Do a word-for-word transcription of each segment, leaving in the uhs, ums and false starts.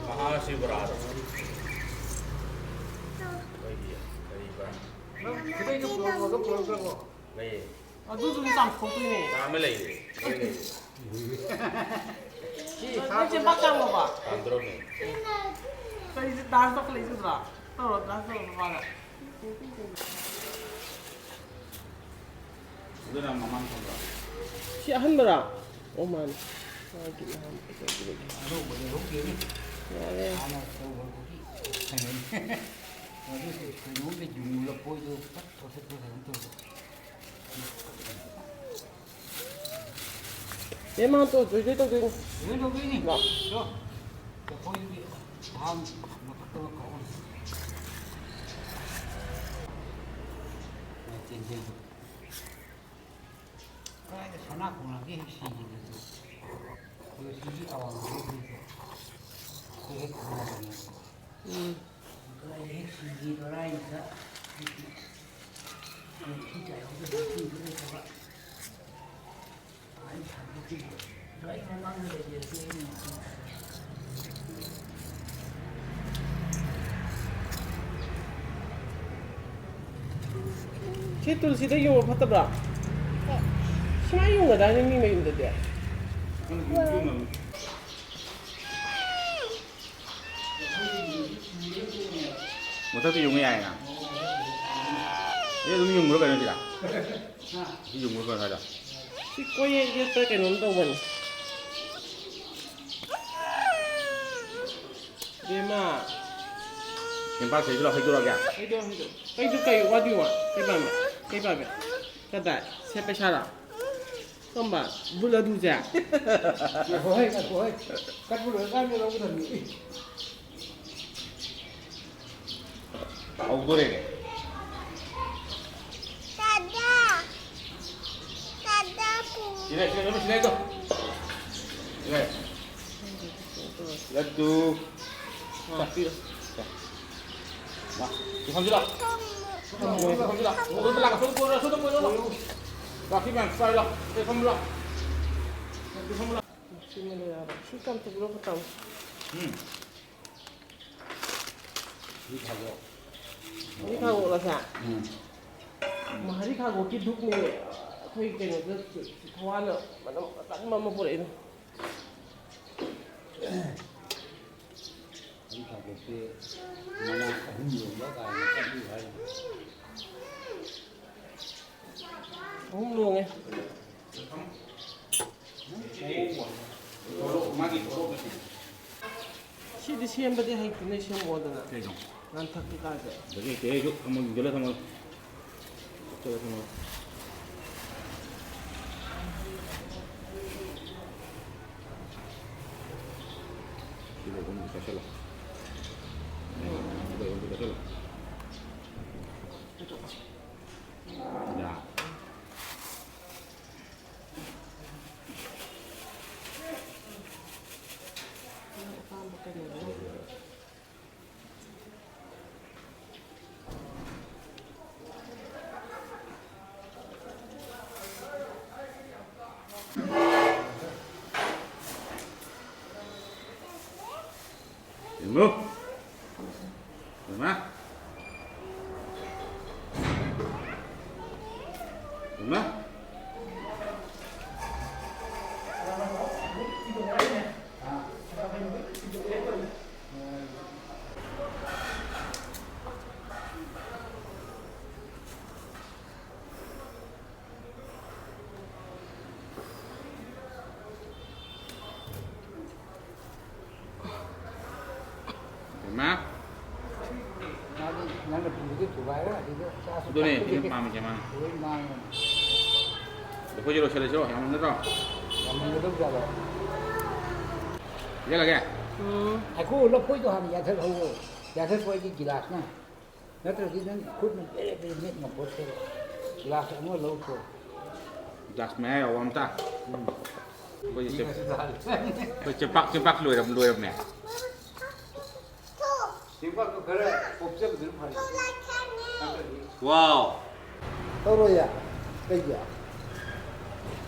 ꯃꯍꯥꯁꯤꯕꯔꯥꯇ꯭ꯔꯤ꯫ ꯑꯩꯈꯣꯏꯒꯤ ꯀꯔꯤꯕ? ꯅꯪ ꯈꯨꯗꯩꯗꯣ ꯄꯨꯔꯛꯑꯒ ꯄꯨꯔꯛꯇ꯭ꯔꯕꯣ? ꯂꯩꯌꯦ꯫ ꯑꯗꯨꯗꯨꯒꯤ ꯆꯥꯝꯊꯣꯛꯇꯣꯏꯅꯦ꯫ ꯆꯥꯝꯃ ꯂꯩꯌꯦ꯫ ꯂꯣꯏ ꯂꯩꯌꯦ꯫ ꯁꯤ ꯅꯪ ꯆꯦꯡꯄꯥꯛ ꯆꯥꯝꯃꯣꯕ? ꯆꯥꯝꯗ꯭ꯔꯣꯕꯅꯦ꯫ ꯀꯔꯤꯁꯦ ꯗꯥꯟꯁ ꯇꯧꯈꯠꯂꯛꯏꯁꯤꯕꯣ? ꯇꯧꯔꯣ, ꯗꯥꯟꯁ ꯇꯧꯔꯣ, ꯅꯨꯄꯥꯗ꯫ ꯑꯗꯨꯅ ꯃꯃꯥꯡ ꯊꯪꯕ꯫ ꯁꯤ ꯑꯍꯟꯕꯔꯥ? ꯑꯣ, ꯃꯥꯅꯤ꯫ ꯃꯥꯒꯤ ꯅꯍꯥꯟ ꯐꯖꯕꯗꯨꯗꯤ꯫ ꯑꯅꯧꯕ ꯂꯩꯍꯧꯗꯦꯅꯦ꯫ ꯌꯥꯔꯦ꯫ ꯍꯥꯟꯅ ꯇꯧꯕꯗꯨꯗꯤ ꯐꯪꯉꯦ꯫ ꯃꯗꯨꯁꯨ ꯀꯩꯅꯣꯝꯗ ꯌꯨꯡꯉꯨꯔ ꯄꯣꯠꯇꯣ ꯄꯠ ꯊꯣꯛꯆꯠꯄ ꯀꯩꯅꯣꯝ ꯇꯧꯕ꯫ ꯑꯦ, ꯃꯥ ꯇꯣ, ꯖꯣꯏ ꯖꯣꯏ ꯇꯧꯗꯣꯏꯅꯤ꯫ ꯖꯣꯏ ꯇꯧꯗꯣꯏꯅꯤ꯫ ꯂꯥꯛ꯫ ꯇꯣ꯫ ꯂꯐꯣꯏꯗꯨꯗꯤ ꯊꯥꯡ ꯃꯊꯛꯇ ꯀꯥꯎꯍꯟ꯫ ꯃꯥꯏ ꯆꯦꯟꯖꯦꯜꯗꯣ꯫ ꯀꯗꯥꯏꯗ ꯁꯅꯥ ꯈꯣꯡꯅꯥꯡꯒꯤ ꯍꯦꯛ ꯁꯤꯈꯤꯕꯗꯣ꯫ ꯑꯗꯨ ꯁꯤꯒꯤ ꯑꯋꯥꯡꯕꯗ ꯍꯦꯛ ꯍꯦꯛ ꯈꯣꯡꯅꯥꯡꯒꯤ꯫ ꯎꯝ꯫ ꯑꯗꯨ ꯑꯩ ꯍꯦꯛ ꯁꯤꯈꯤꯗꯣꯔꯥ ꯍꯥꯏꯅ ꯍꯦꯛ ꯁꯤ ꯆꯥꯏꯍꯧꯗ ꯁꯤꯡꯗꯨ ꯂꯩꯇꯕ꯫ ꯁꯤ ꯇꯨꯜꯁꯤꯗ ꯌꯨꯡꯕ ꯐꯠꯇꯕ꯭ꯔꯥ? ꯁꯨꯃꯥꯏꯅ ꯌꯨꯡꯒꯗꯥꯏꯅꯦ ꯃꯤ ꯃꯌꯨꯝꯗꯗꯤ꯫ ꯃꯊꯛꯇ ꯌꯨꯡ ꯌꯥꯏꯅ꯫ ꯁꯤ ꯑꯗꯨꯝ ꯌꯨꯡꯕ꯭ꯔꯣ ꯀꯩꯅꯣ ꯁꯤꯗ? ꯁꯤ ꯌꯨꯡꯕ꯭ꯔꯣ ꯀꯩꯅꯣ ꯁ꯭ꯋꯥꯏꯗ? ꯁꯤ ꯀꯣꯏꯌꯦꯠ ꯌꯦꯠꯄ꯭ꯔꯥ ꯀꯩꯅꯣꯝ ꯇꯧꯕꯅꯤ꯫ ꯕꯦꯝꯃ꯫ ꯆꯦꯝꯄꯥꯛꯁꯦ ꯁꯤꯗ ꯍꯩꯗꯣꯔꯛꯑꯒꯦ꯫ ꯍꯩꯗꯣ, ꯍꯩꯗꯣ꯫ ꯀꯩꯗꯨ ꯀꯩ, what do you want? ꯀꯩ ꯄꯥꯝꯃꯤ? ꯀꯩ ꯄꯥꯝꯃꯤ? ꯀꯗꯥꯏ? ꯁꯦ ꯄꯩꯁꯥꯔꯣ? ꯀꯝꯕ? ꯕꯨꯜ ꯑꯗꯨꯁꯦ? ꯉꯥꯏꯈꯣꯍꯦ, ꯉꯥꯏꯈꯣꯍꯦ꯫ ꯀꯠꯄ ꯂꯣꯏꯔꯀꯥꯟꯗ ꯂꯧꯒꯗꯕꯅꯤ꯫ ꯍꯧꯗꯣꯔꯦꯅꯦ꯫ ꯇꯥꯗꯥ! ꯇꯥꯗꯥ ꯄꯨ꯫ ꯁꯤꯗ, ꯁꯤꯗ, ꯁꯤꯗ, ꯁꯤꯗ ꯇꯧ꯫ ꯁꯤꯗ꯫ ꯁꯤꯗ ꯇꯨ꯫ ꯁꯤꯗ꯫ ꯂꯥꯛ꯫ ꯁꯤ ꯐꯝꯁꯤ ꯂꯥꯛ꯫ ꯁꯤ ꯐꯝꯁꯤ ꯂꯥꯛ꯫ ꯑꯗꯣꯝꯗ ꯂꯥꯛ꯫ ꯑꯁꯣꯝꯗ ꯀꯣꯏꯔꯣ, ꯑꯁꯣꯝꯗ ꯀꯣꯏꯔꯣ ꯂꯥꯛ꯫ ꯂꯥꯛ, ꯁꯤ ꯃꯌꯥꯝ ꯁ꯭ꯋꯥꯏ ꯂꯥꯛ꯫ ꯁꯤ ꯐꯝꯁꯤ ꯂꯥꯛ꯫ ꯁꯤ ꯐꯝꯁꯤ ꯂꯥꯛ꯫ ꯁꯤ ꯀꯥꯝꯊꯣꯛꯄꯤꯔꯣ ꯈꯇꯪ꯫ ꯎꯝ꯫ ꯍꯔꯤ ꯈꯥꯒꯣꯛ꯫ ꯍꯔꯤ ꯈꯥꯒꯣꯛꯂꯣ ꯁꯦ? ꯎꯝ꯫ ꯃ-, ꯍꯔꯤ ꯈꯥꯒꯣꯛꯀꯤ ꯙꯨꯞꯅꯦ ꯑꯩꯈꯣꯏ ꯀꯩꯅꯣꯗ ꯊꯋꯥꯅ ꯃꯅꯝ ꯑꯀꯟꯕ ꯑꯃ ꯄꯨꯔꯛꯏꯗꯣ꯫ ꯍꯔꯤ ꯈꯥꯒꯣꯛꯁꯦ ꯃꯅꯥ ꯑꯍꯨꯝ ꯂꯣꯟꯕ ꯀꯥꯏꯅ ꯆꯠꯂꯤ ꯍꯥꯏꯔꯤ꯫ ꯑꯍꯨꯝ ꯂꯣꯡꯉꯦ꯫ ꯁꯤꯗꯤ ꯁꯦꯝꯕꯗꯤ ꯍꯩꯇꯦ, ꯅꯣꯏ ꯁꯦꯝꯃꯛꯑꯣꯗꯅ꯫ ꯀꯩꯅꯣ? ꯉꯥꯟꯊꯛꯀꯤ ꯀꯥꯁꯦ꯫ ꯑꯗꯒꯤ ꯍꯩꯇꯦ ꯑꯩꯁꯨ꯫ ꯊꯝꯃꯣ, ꯌꯨꯡꯁꯤꯜꯂ ꯊꯝꯃꯣ꯫ ꯌꯨꯡꯁꯤꯜꯂ ꯊꯝꯃꯣ꯫ ꯁꯤꯗ ꯑꯗꯨꯝ ꯆꯥꯁꯤꯜꯂꯣ꯫ ꯁꯤꯗ ꯑꯗꯨꯝ ꯆꯥꯁꯤꯜꯂꯣ꯫ ꯌꯥ꯫ ꯏꯃꯨ꯫ ꯏꯃꯥ꯫ ꯏꯃꯥ꯫ ꯏꯃꯥ꯫ ꯃꯥꯗꯤ ꯅꯪꯅ ꯄꯨꯕꯗꯤ ꯊꯨꯒꯥꯏꯔꯣꯏ, ꯑꯗꯨꯗ ꯆꯥꯁꯨ ꯑꯗꯨꯅꯦ, ꯊꯛꯄꯗꯤ ꯑꯩꯅ ꯄꯥꯝꯃꯤꯁꯦ ꯃꯥꯅ꯫ ꯂꯣꯏ ꯃꯥꯡꯉꯅꯤ꯫ ꯑꯩꯈꯣꯏꯁꯦ ꯂꯣꯏꯁꯤꯜꯂꯁꯤꯔꯣ? ꯌꯥꯝꯃꯟꯒꯗ꯭ꯔꯣ? ꯌꯥꯝꯃꯟꯒꯗꯧ ꯖꯥꯠꯂꯣ? ꯄꯤꯖꯜꯂꯒꯦ? ꯎꯝ꯫ ꯉꯥꯏꯈꯣ, ꯂꯐꯣꯏꯗꯣ ꯍꯥꯟꯅ ꯌꯥꯟꯊꯠꯍꯧꯋꯣ꯫ ꯌꯥꯟꯊꯠꯄ ꯍꯥꯏꯗꯤ ꯒꯤꯂꯥꯁꯅ꯫ ꯅꯠꯇ꯭ꯔꯗꯤ ꯅꯪ ꯈꯨꯠꯅ ꯕꯦꯔꯦ ꯕꯦꯔꯦ ꯃꯦꯠ ꯉꯝꯄꯣꯠꯇꯦꯕ꯫ ꯒꯤꯂꯥꯁ ꯑꯃ ꯂꯧꯊꯣ꯫ ꯒꯤꯂꯥꯁ ꯃꯌꯥ ꯌꯥꯎꯕ ꯑꯝꯇ꯫ ꯎꯝ꯫ ꯑꯩꯈꯣꯏ ꯆꯦ-, ꯑꯩꯈꯣꯏ ꯆꯦꯕꯥꯛ, ꯆꯦꯕꯥꯛ ꯂꯣꯏꯔꯝ-, ꯂꯣꯏꯔꯝꯃꯦ꯫ ꯆꯦꯕꯥꯛꯇꯣ ꯈꯔ ꯄꯣꯞꯆꯕꯗꯨꯅ ꯐꯔꯦ꯫ ꯅꯠꯇ꯭ꯔꯗꯤ ꯋꯥꯎ! ꯇꯧꯔꯣꯏꯌꯦ꯫ ꯀꯩꯒꯤ?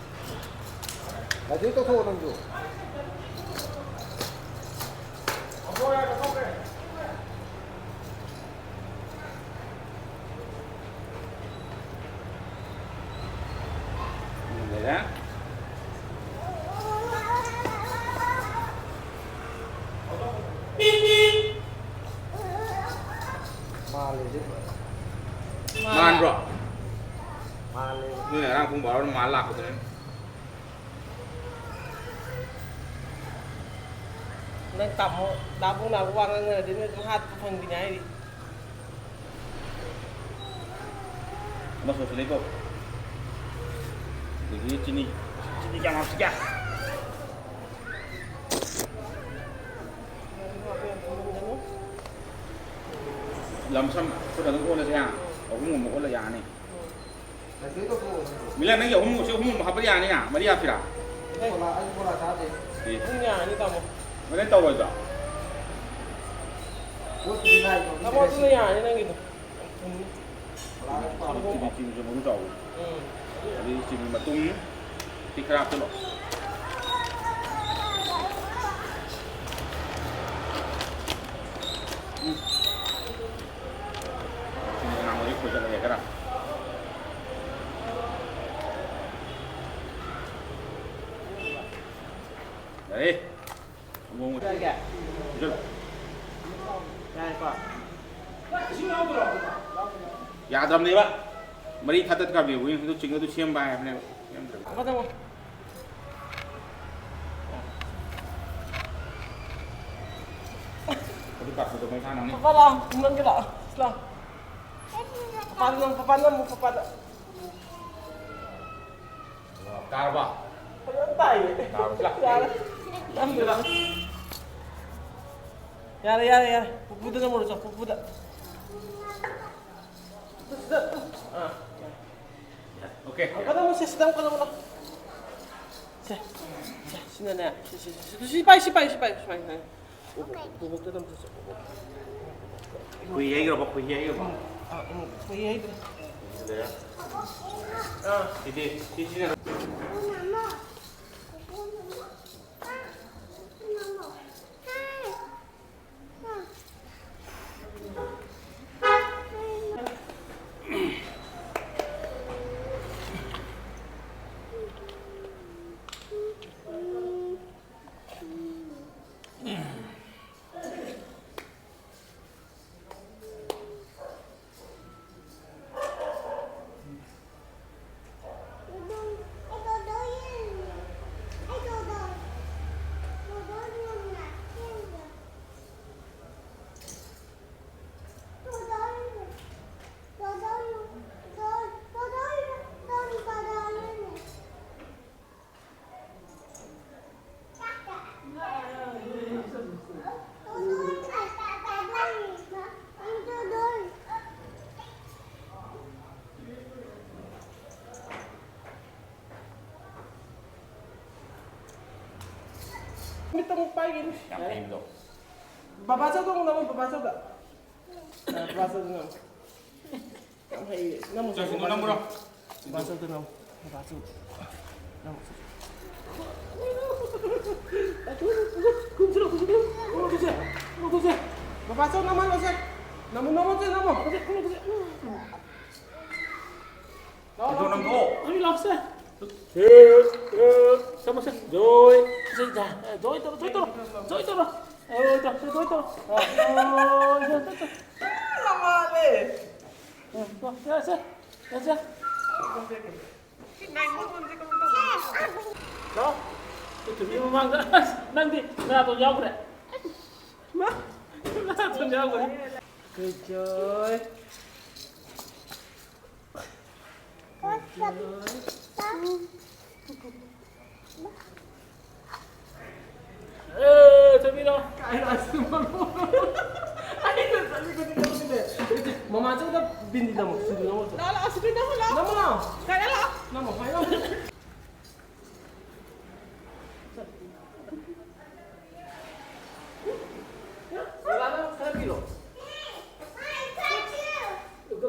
ꯑꯗꯨ ꯇꯧꯊꯣꯛꯑꯣ ꯅꯪꯁꯨ꯫ ꯂꯩꯔꯦ꯫ ꯃꯥꯜꯂꯦ ꯁꯤ꯫ ꯃꯥꯟꯕ꯭ꯔꯣ? ꯃꯥꯜꯂꯦ꯫ ꯅꯣꯏ ꯉꯔꯥꯡ ꯄꯨꯡ ꯕꯥꯔꯣꯗ ꯃꯥꯜ ꯂꯥꯛꯄꯗꯨꯅꯦ꯫ ꯅꯪ ꯇꯥꯃꯣ, ꯗꯥꯕꯨꯡ ꯅꯥꯕꯨ ꯋꯥ ꯉꯥꯡꯅꯔꯗꯤ ꯅꯣꯏ ꯑꯗꯨꯝ ꯍꯥꯠꯄ ꯐꯪꯕꯤꯅꯤ ꯍꯥꯏꯔꯤ꯫ ꯑꯃ ꯁꯣꯁꯤꯂꯦꯀꯣ꯫ ꯑꯗꯒꯤ ꯆꯤꯅꯤ, ꯆꯤꯅꯤ ꯀꯌꯥꯝ ꯍꯥꯞꯁꯤꯒꯦ? ꯂꯝꯁꯝ ꯈꯨꯠ ꯑꯗꯨꯝ ꯑꯣꯜꯂꯁꯦ, ꯍꯥ? ꯑꯍꯨꯝꯒꯨꯝꯕ ꯑꯣꯜꯂ ꯌꯥꯅꯤ꯫ ꯃꯤꯂꯟ, ꯅꯪꯒꯤ ꯑꯍꯨꯝ, ꯁꯤ ꯑꯍꯨꯝ ꯑꯃ ꯍꯥꯞꯄ ꯌꯥꯅꯤꯅ? ꯃꯔꯤ ꯍꯥꯞꯄꯤꯔꯥ? ꯑꯩ ꯕꯣꯔꯥ, ꯑꯩ ꯕꯣꯔꯥ ꯆꯥꯗꯦ꯫ ꯑꯦ꯫ ꯑꯗꯨꯝ ꯌꯥꯅꯤ, ꯇꯥꯃꯣ꯫ ꯍꯣꯔꯦꯟ ꯇꯧꯔꯣꯏꯗ꯭ꯔꯣ? ꯄꯣꯠꯄꯨꯗꯤ ꯉꯥꯏꯈꯣ, ꯇꯥꯃꯣ, ꯑꯗꯨꯅ ꯌꯥꯅꯤ ꯅꯪꯒꯤꯗꯣ꯫ ꯕꯣꯔꯥ ꯆꯥꯗꯦ꯫ ꯆꯤꯅꯤ, ꯆꯤꯅꯤꯁꯨ ꯃꯔꯨ ꯆꯥꯎꯕ꯫ ꯎꯝ꯫ ꯑꯗꯩ ꯆꯤꯅꯤ ꯃꯇꯨꯝ ꯁꯤ ꯈꯔ ꯍꯥꯞꯆꯤꯜꯂꯣ꯫ ꯎꯝ꯫ ꯁꯤꯡꯖꯨ ꯃꯅꯥ ꯃꯔꯤ ꯈꯣꯏꯗꯠꯂꯒꯦ ꯈꯔ꯫ ꯌꯥꯔꯦ꯫ ꯑꯃꯨꯛ ꯑꯃꯨꯛ꯫ ꯌꯥꯔꯦ꯫ ꯄꯤꯖꯜꯂꯣ꯫ ꯌꯥꯔꯦꯀꯣ꯫ ꯌꯥꯗ꯭ꯔꯕꯅꯦꯕ꯫ ꯃꯔꯤ ꯊꯥꯗꯠꯈ꯭ꯔꯕꯅꯦꯕ꯫ ꯑꯗꯨ ꯆꯤꯡ ꯑꯗꯨ ꯁꯦꯝꯕ ꯍꯥꯏꯕꯅꯦꯕ꯫ ꯁꯦꯝꯗ꯭ꯔꯕ꯫ ꯑꯃꯗ ꯑꯃꯨꯛ꯫ ꯑꯗꯨ ꯀꯥꯞꯄꯗꯣ ꯃꯩ ꯊꯥꯅꯕꯅꯤ꯫ ꯄꯄꯥ ꯂꯥꯛꯑꯣ, ꯏꯃꯪꯒꯤ ꯂꯥꯛꯑꯣ꯫ ꯁꯤ ꯂꯥꯛꯑꯣ꯫ ꯄꯄꯥꯗ ꯅꯝꯃꯨ, ꯄꯄꯥꯗ ꯅꯝꯃꯨ, ꯄꯄꯥꯗ꯫ ꯇꯥꯔꯕ? ꯐꯖꯅ ꯇꯥꯏꯌꯦ꯫ ꯇꯥꯔꯕ? ꯁꯤ ꯂꯥꯛꯑꯣ꯫ ꯌꯥꯔꯦ꯫ ꯅꯝꯗꯦꯗ꯫ ꯌꯥꯔꯦ, ꯌꯥꯔꯦ, ꯌꯥꯔꯦ꯫ ꯄꯨꯄꯨꯗ ꯅꯝꯃꯨꯔꯣ ꯆꯣ, ꯄꯨꯄꯨꯗ꯫ ꯑꯥ꯫ ꯑꯣꯀꯦ꯫ ꯑꯃꯨꯛꯀ ꯅꯝꯃꯨꯁꯦ, ꯁꯤꯗ ꯑꯃꯨꯛꯀ ꯅꯝꯃꯨ ꯂꯥꯎ꯫ ꯁꯦ, ꯁꯦ, ꯁꯤꯅꯅꯦ, ꯁꯤ, ꯁꯤ, ꯁꯤ, ꯁꯤ ꯄꯥꯏ, ꯁꯤ ꯄꯥꯏ, ꯁꯤ ꯄꯥꯏ, ꯁꯨꯃꯥꯏꯅ, ꯁꯨꯃꯥꯏꯅ꯫ ꯕꯣꯕꯣꯛꯇ ꯑꯗꯨꯝ ꯆꯠꯁꯦ, ꯕꯣꯕꯣꯛ꯫ ꯈꯣꯏꯍꯤ ꯍꯩꯈ꯭ꯔꯕꯣ? ꯈꯣꯏꯍꯤ ꯍꯩꯈ꯭ꯔꯕꯣ? ꯑꯥ, ꯎꯝ, ꯈꯣꯏꯍꯤ ꯍꯩꯈ꯭ꯔꯦ꯫ ꯁꯤꯗꯤ, ꯁꯤ, ꯁꯤꯅ ꯈꯤꯇꯪ ꯄꯥꯏꯒꯦꯅꯦ꯫ ꯌꯥꯝ ꯍꯩꯕꯗꯣ꯫ ꯕꯕꯥ ꯆꯧꯗ ꯑꯃꯨꯛ ꯅꯝꯃꯣ, ꯕꯕꯥ ꯆꯧꯗ꯫ ꯑ, ꯕꯕꯥ ꯆꯧꯗ ꯅꯝꯃꯣ꯫ ꯌꯥꯝ ꯍꯩꯌꯦ꯫ ꯅꯝꯃꯣ, ꯆꯦ, ꯁꯤꯡꯖꯨ ꯅꯝꯃꯨꯔꯣ꯫ ꯕꯕꯥ ꯆꯧꯗ ꯅꯝꯃꯣ꯫ ꯕꯕꯥ ꯆꯧꯗ꯫ ꯅꯝꯃꯣ, ꯆꯦ꯫ ꯀꯨꯝꯁꯤꯔꯣ, ꯀꯨꯝꯁꯤꯔꯣ꯫ ꯀꯨꯝꯁꯤꯔꯣ, ꯀꯨꯝꯁꯤꯔꯣ꯫ ꯕꯕꯥ ꯆꯧ ꯅꯝꯍꯜꯂꯣꯁꯦ꯫ ꯅꯝꯃꯣ, ꯅꯝꯃꯣ, ꯆꯦ, ꯅꯝꯃꯣ꯫ ꯀꯨꯝꯁꯤꯔꯣ, ꯀꯨꯝꯁꯤꯔꯣ꯫ ꯂꯥꯛꯑꯣ, ꯂꯥꯛꯑꯣ, ꯂꯥꯛꯑꯣ, ꯁꯦ꯫ ꯁꯦ, ꯁꯦ, ꯁꯦ, ꯖꯣꯏ꯫ ꯁꯦ, ꯖꯥ-, ꯖꯣꯏ ꯇꯧꯔꯣ, ꯖꯣꯏ ꯇꯧꯔꯣ, ꯖꯣꯏ ꯇꯧꯔꯣ꯫ ꯑꯣ, ꯇꯧ, ꯖꯣꯏ ꯇꯧꯔꯣ꯫ ꯑꯣ, ꯖꯣꯏ ꯇꯧꯔꯣ꯫ ꯃꯥꯜꯂꯦ꯫ ꯑꯣ, ꯇꯧ, ꯁꯦ, ꯁꯦ, ꯁꯦ, ꯁꯦ꯫ ꯂꯥꯛꯑꯣ꯫ ꯁꯤ ꯇꯨꯃꯤ ꯃꯃꯥꯡꯗ꯫ ꯑꯁ, ꯅꯪꯗꯤ ꯅꯅꯥꯇꯣꯟ ꯌꯥꯎꯈ꯭ꯔꯦ꯫ ꯃꯥ, ꯅꯅꯥꯇꯣꯟ ꯌꯥꯎꯈ꯭ꯔꯦ꯫ Good joy. ꯑꯦ, ꯆꯠꯃꯤꯟꯅꯧ꯫ ꯀꯥꯏꯗ ꯑꯁ ꯃꯃꯥ ꯆꯠꯂꯤꯗꯨꯗꯤ ꯅꯪꯁꯨꯅꯦ꯫ ꯃꯃꯥ ꯆꯠꯂꯤꯗ ꯕꯤꯟꯗꯤ ꯅꯝꯃꯣ, ꯁꯤꯡꯖꯨ ꯅꯝꯃꯣ꯫ ꯂꯥꯛꯑꯣ, ꯂꯥꯛꯑꯣ, ꯁꯤꯡꯖꯨ ꯅꯝꯃꯣ, ꯂꯥꯛꯑꯣ꯫ ꯅꯝꯃꯣ ꯂꯥꯛꯑꯣ꯫ ꯀꯥꯏꯗ ꯂꯥꯛꯑꯣ? ꯅꯝꯃꯣ, ꯍꯥꯏꯌꯣ꯫ ꯕꯕꯥꯅ ꯈꯔ ꯄꯤꯔꯣ꯫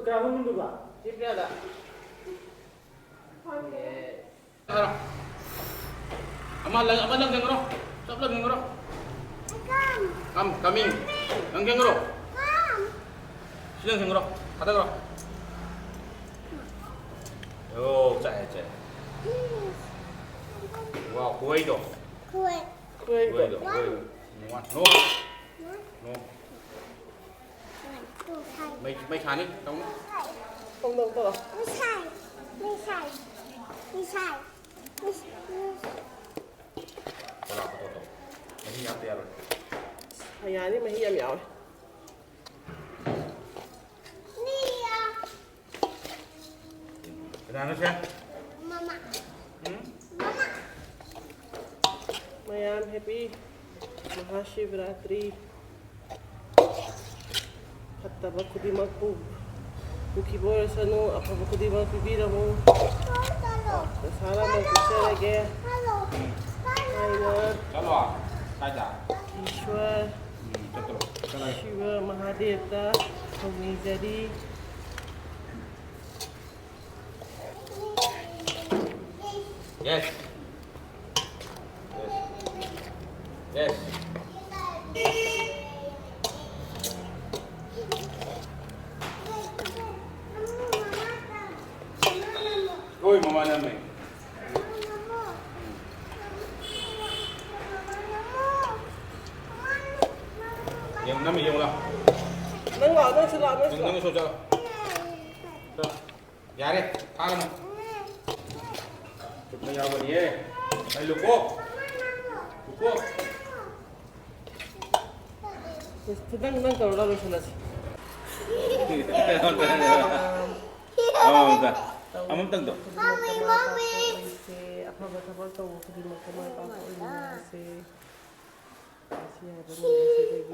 ꯀꯅꯥꯅꯣ ꯅꯝꯗꯣꯏꯕ? ꯁꯤ ꯄꯤꯔꯛꯑꯒ꯫ ꯑꯃ ꯂꯪ-, ꯑꯃ ꯂꯪꯖꯟꯈ꯭ꯔꯣ꯫ ꯆꯞ ꯂꯪꯖꯟꯈ꯭ꯔꯣ꯫ Come, coming. ꯂꯪꯖꯟꯈ꯭ꯔꯣ꯫ ꯁꯤ ꯂꯪꯖꯟꯈ꯭ꯔꯣ꯫ ꯊꯥꯗꯈ꯭ꯔꯣ꯫ ꯑꯣ, ꯆꯥꯛꯑꯦ, ꯆꯥꯛꯑꯦ꯫ ꯋꯥ, ꯈꯨꯍꯩꯗꯣ꯫ ꯈꯨꯍꯩꯗꯣ, ꯈꯨꯍꯩꯗꯣ꯫ ꯅꯣ꯫ ꯅꯣ꯫ ꯃꯩ, ꯃꯩ ꯁꯥꯅꯤ, ꯇꯧꯅꯨ꯫ ꯇꯧ, ꯇꯧ, ꯇꯧ꯫ ꯃꯩ ꯁꯥꯏ, ꯃꯩ ꯁꯥꯏ, ꯃꯩ ꯁꯥꯏ, ꯃꯩ ꯁꯥꯏ꯫ ꯇꯣꯂꯥ ꯐꯣꯇꯣ ꯇꯧ꯫ ꯃꯍꯤ ꯍꯥꯞꯇ ꯌꯥꯔꯣꯏ꯫ ꯌꯥꯅꯤ, ꯃꯍꯤ ꯌꯥꯝ ꯌꯥꯎꯋꯦ꯫ ꯀꯅꯥꯅꯣ ꯁꯦ? ꯃꯃꯥ꯫ ꯎꯝ? ꯃꯃꯥ꯫ ꯃꯌꯥꯝ happy ꯃꯍꯥꯁꯤꯕꯔꯥꯇ꯭ꯔꯤ꯫ ꯐꯠꯇꯕ ꯈꯨꯗꯤꯡꯃꯛꯄꯨ ꯄꯨꯈꯤꯕ ꯑꯣꯏꯔꯁꯅꯨ, ꯑꯐꯕ ꯈꯨꯗꯤꯡꯃꯛ ꯄꯤꯕꯤꯔꯝꯃꯨ꯫ ꯆꯠꯂꯣ꯫ ꯄꯩꯁꯥꯅ ꯑꯃꯨꯛ ꯄꯤꯖꯔꯒꯦ꯫ ꯆꯠꯂꯣ꯫ ꯍꯥꯏꯅ꯫ ꯆꯠꯂꯣ꯫ ꯀꯥꯏꯗ? ꯏꯁ꯭ꯋꯔ, ꯎꯝ, ꯆꯠꯇ꯭ꯔꯣ? ꯆꯠꯂꯒꯦ꯫ ꯁꯤꯕ ꯃꯍꯥꯗꯦꯕꯇ ꯊꯧꯅꯤꯖꯔꯤ꯫ Yes. Yes. Yes. ꯍꯣꯏ, ꯃꯃꯥ ꯅꯝꯃꯦ꯫ ꯌꯦꯡꯉꯨ, ꯅꯝꯃꯤ ꯌꯦꯡꯉꯨ ꯂꯥꯎ꯫ ꯅꯪ ꯂꯥꯛꯑꯣ, ꯅꯪꯁꯨ ꯂꯥꯛꯑꯣ, ꯅꯪꯁꯨ ꯅꯪ, ꯂꯥꯛꯑꯣ꯫ ꯅꯪꯁꯨ ꯆꯠꯂꯣ꯫ ꯆꯠꯂꯣ꯫ ꯌꯥꯔꯦ, ꯊꯥꯒꯅꯨ꯫ ꯆꯨꯝꯅ ꯌꯥꯎꯕꯅꯤꯍꯦ꯫ ꯑꯩ ꯂꯨꯀꯣ꯫ ꯂꯨꯀꯣ꯫ ꯈꯤꯇꯪ ꯅꯪ ꯇꯧꯔꯒ ꯂꯣꯏꯁꯤꯜꯂꯁꯤ꯫ ꯑꯃꯃꯝꯇ꯫ ꯑꯃꯃꯝꯇꯪ ꯇꯧ꯫ ꯈꯨꯗꯤꯡꯃꯛꯇ ꯃꯥꯏ ꯄꯥꯛꯄ ꯑꯣꯏꯁꯦ, ꯑꯐꯕ ꯊꯕꯛ ꯇꯧꯕ ꯈꯨꯗꯤꯡꯃꯛꯇ ꯃꯥꯏ ꯄꯥꯛꯄ ꯑꯣꯏꯃꯤꯟꯅꯔꯁꯦ꯫ ꯉꯁꯤ ꯍꯥꯏꯕ ꯅꯨꯃꯤꯠꯁꯤꯗꯒꯤ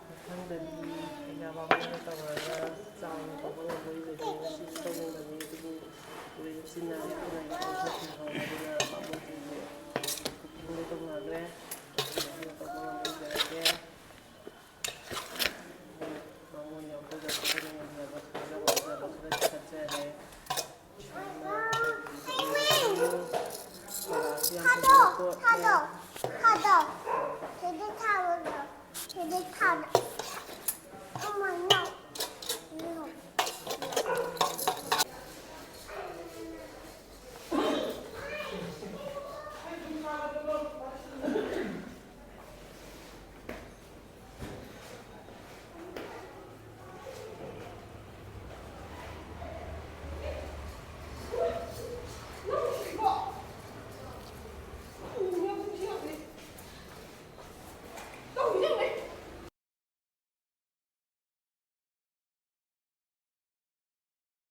ꯃꯊꯪꯗꯗꯤ ꯑꯩꯒ ꯕꯥꯃꯣꯟꯒ ꯇꯧꯔꯒ ꯆꯥꯎꯅ ꯇꯧꯕ ꯉꯝꯕ ꯑꯣꯏꯖꯒꯦ꯫ ꯉꯁꯤꯗꯤ ꯇꯧꯅꯤꯡꯕꯅꯤ, ꯑꯗꯨꯕꯨ ꯂꯣꯏꯅ ꯆꯤꯟꯅꯔꯦ꯫ ꯑꯗꯨꯅ ꯑꯩ ꯇꯧꯊꯣꯛꯈꯤꯕ ꯍꯧꯔꯦ꯫ ꯑꯗꯨꯅ ꯕꯥꯃꯣꯟꯁꯤꯡꯁꯦ cooking ꯂꯣꯏ ꯇꯧꯅꯈ꯭ꯔꯦ꯫